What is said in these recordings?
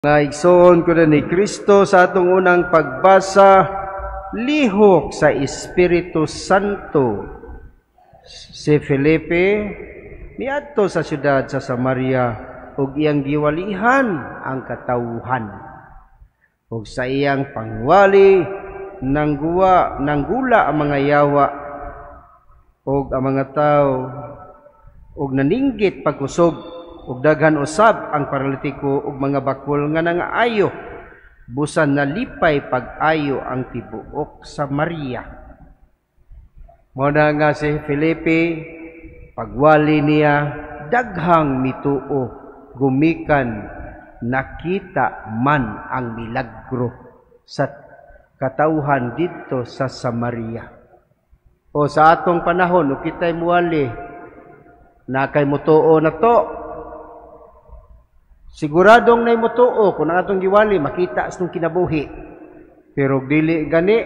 Mga igsoon ko na ni Kristo, sa atong unang pagbasa, lihok sa Espiritu Santo. Si Felipe miadto sa siyudad sa Samaria ug iyang giwalihan ang katawhan. Ug sa iyang pangwali, nangguwa nanggula ang mga yawa ug ang mga tawo ug naninggit pagkusog, ug daghan usab ang paralitiko ug mga bakol nga nangaayo. Busan nalipay pag-ayo ang tibuok Samaria. Mao na nga si Felipe, pagwali niya, daghang mituo gumikan nakita man ang milagro sa katawhan didto sa Samaria. O sa atong panahon, ug kita'y muwali na kay mutuo na to. Siguradong nay mutuo kung ang atong giwali makita sa atong kinabuhi. Pero dili gani,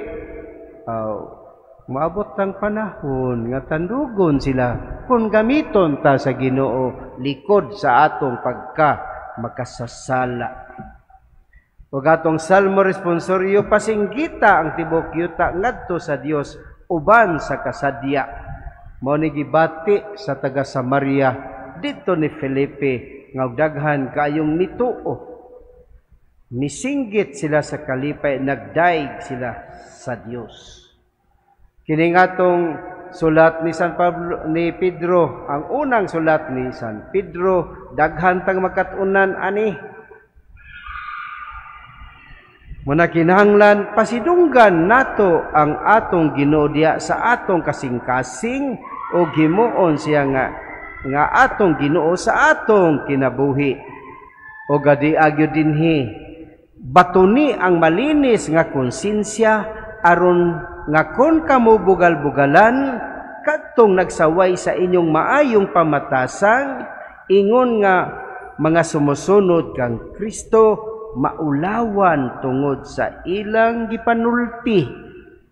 maabot ang panahon nga tandugon sila kung gamiton ta sa Ginoo likod sa atong pagka makasasala. Ug atong Salmo responsorio, pasinggita ang tibuok yuta ngadto sa Dios uban sa kasadya. Mao ni gibati sa taga Samaria didto ni Felipe nga daghan kaayong mituo. Misinggit sila sa kalipay, nagdaig sila sa Dios. Kini nga atong sulat ni San Pablo ni Pedro, ang unang sulat ni San Pedro, daghan tang makat-unan ani. Muna kinahanglan pasidunggan nato ang atong Ginoo diha sa atong kasing-kasing o himuon siya nga atong Ginoo sa atong kinabuhi. O gadi agyo dinhi, batuni ang malinis nga konsensya aron nga kon kamo bugal-bugalan kadtong nagsaway sa inyong maayong pamatasan, ingon nga mga sumusunod kang Kristo, maulawan tungod sa ilang gipanulti.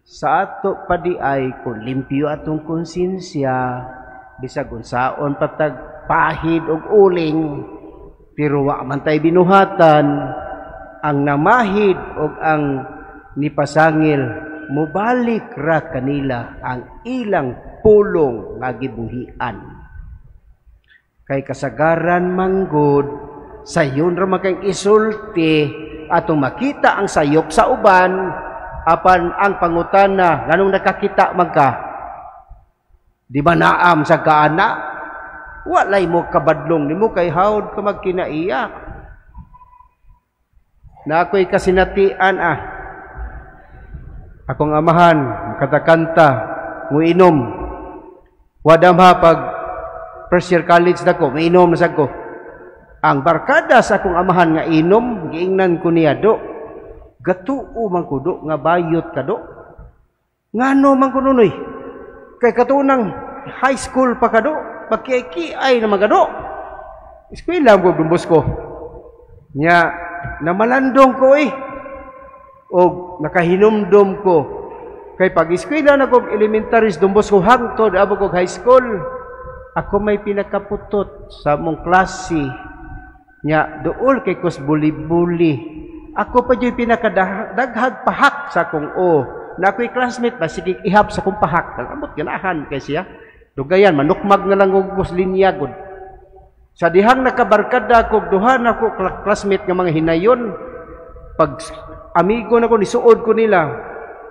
Sa ato pa diay, kung limpyo atong konsensya, bisag unsaon patag pahid og uling, pero wa man tay binuhatan, ang namahid og ang nipasangil, mobalik ra kanila ang ilang pulong nga gibuhian. Kay kasagaran manggod, sayon ra man kang isulti atong makita ang sayop sa uban, apan ang pangutana, nganong nakakita man ka? Di ba naam sa kaana? Walay mo kabadlong nimo kay hawd ka magkinaiya. Na ako'y kasinatian ah. Akong amahan, makatakanta, muinom. Wadam ha pag first year college na ko, mainom na sad ko. Ang barkada sa akong amahan nga inom, giingnan ko niya, "Do, gatuo man ko, do, nga bayot ka, do. Ngano man ko nunoy? Kay katunang high school pa ka, do, pagkiay na magado. Eskwela ko dumbos ko." Nya, namalandong ko eh. O nakahinumdum ko. Kay pag eskwela na ko elementary, dumbos ko hangtod abot ko high school. Ako may pinakaputot sa mong klase. Nya, duol kay kos buli-buli. Ako pa dyo'y pinakadaghag pahak sa akong o. Na ako'y classmate ba, sige ihap sa akong pahak. Amot, ganahan kay siya. Dugayan, manukmag na lang og linya gud. Sa dihang nakabarkada ko, duha na ko classmate nga mga hinayon. Pag amigo na ko, nisuod ko nila.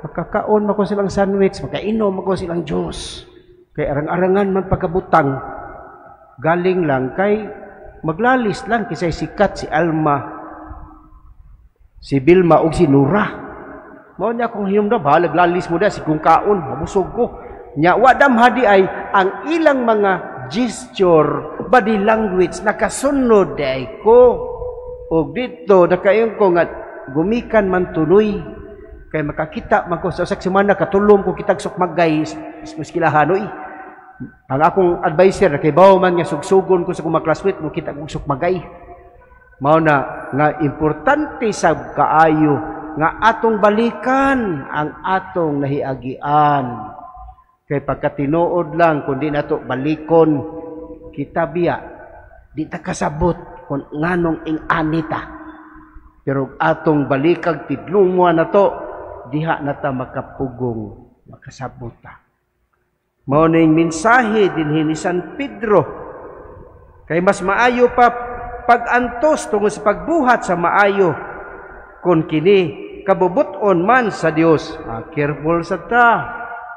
Makakaon ako silang sandwich, makainom ako silang juice. Kay arang-arangan man pagkabutang. Galing lang kay maglalis lang kisay sikat si Alma, si Bilma ug si Nura. Mao niya akong hinumdum, bahalag lalis mo da si kung kaon, mabusog ko. Nya wadam hadi ay ang ilang mga gesture, body language nakasunod ay ko. Og dito nakayon ko nga gumikan man tuloy kay makakita man ko sa usak semana, katulom ko kitag sukmagay muskilahan oy. Ang akong advisor kay bawo man nga sugsugon ko sa akong mga classmate mo kita kog sukmagay. Mao na nga importante sa kaayo nga atong balikan ang atong nahiagian. Kay pagkatinuod lang kundi nato balikon, kita biya di ta kasabot kung nganong ing-ani ta. Pero atong balikag tidlungan na to, diha na ta makapugong, makasabot ta. Mao ning mensahe dinhi ni San Pedro. Kay mas maayo pa pag-antos tungod sa pagbuhat sa maayo kung kini kabubuton man sa Dios. Ah, careful sa ta.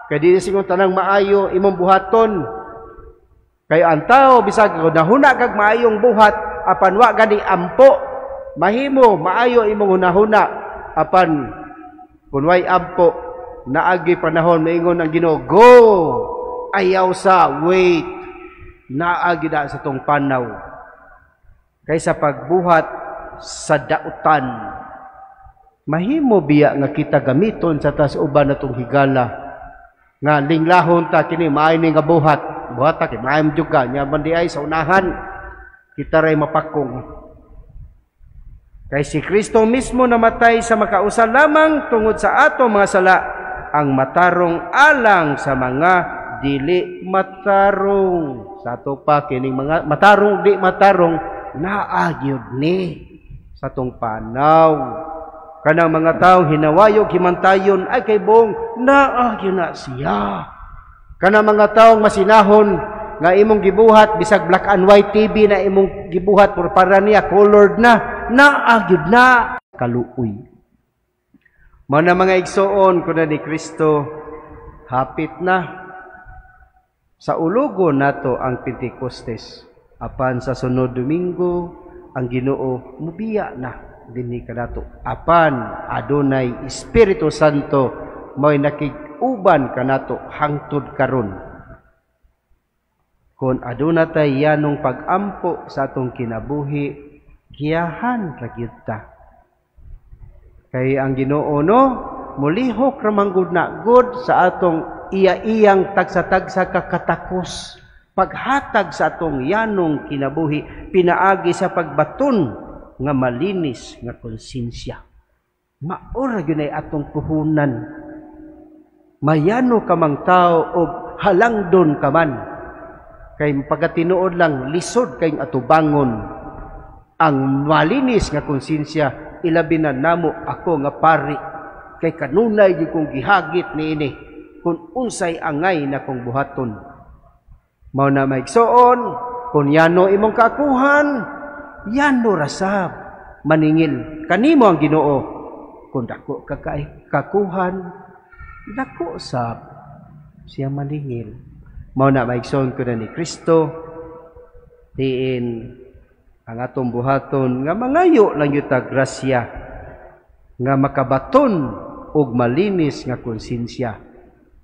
Kay di singon tanang maayo imong buhaton. Kay ang tao bisag nahuna kag maayong buhat apan wa gani ampo, mahimo maayo imong hunahuna apan kun way ampo, naagi panahon maingon ang Ginoo, "Go, ayaw sa, wait." Naagi na sa tong panaw kaysa pagbuhat sa dautan, mahimo biya nga kita gamiton sa tas uban natong higala nga linglahon ta kini maayo ni nga buhat, buhat ta kay maayo jud ka nya man di ay sa unahan kita ray mapakong. Kay si Kristo mismo namatay sa makausa lamang tungod sa ato mga sala, ang matarong alang sa mga dili matarong. Sa ato pa kining mga matarong, di matarong, naa gyud ni sa tong panaw. Kanang mga tawo hinawayog himantayon ay kay bong naa gyud na siya. Kanang mga tawo masinahon nga imong gibuhat bisag black and white TV na imong gibuhat pero para niya colored na, naa gyud na kaluoy. Mao na, mga igsoon ko na ni Kristo, hapit na sa ulugo nato ang Pentecostes. Apan sa sunod Domingo ang Ginoo mubiya na dinhi kanato. Apan adunay Espiritu Santo, mo'y nakig-uban kanato hangtod karon. Kung aduna tay yanong pag-ampo sa atong kinabuhi, giyahan ra gyud ta. Kay ang Ginoo no, mulihok ra man gud na god sa atong iya-iyang tagsa-tagsa ka katakos, paghatag sa atong yanong kinabuhi pinaagi sa pagbaton nga malinis nga konsensya. Maura gyud ay atong puhunan. Mayano ka mang tao o halangdon ka man. Kay pagkatinuod lang, lisod kayong atubangon ang malinis nga konsensya, ilabi na namo ako nga pari, kay kanunay gyud kong gihagit niini kung unsay angay na kong buhaton. Mao na, maigsoon, kung yano imong kaakuhan, yano rasab maningil kanimo ang Ginoo. Kung dako ka kakuhan, dako sab siya maningil. Mao na, maigsoon ko na ni Kristo, diin ang atong buhaton nga mangayo lang gyud ta grasya nga makabaton og malinis nga konsensya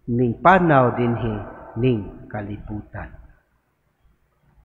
ning panaw dinhi ning kalibutan.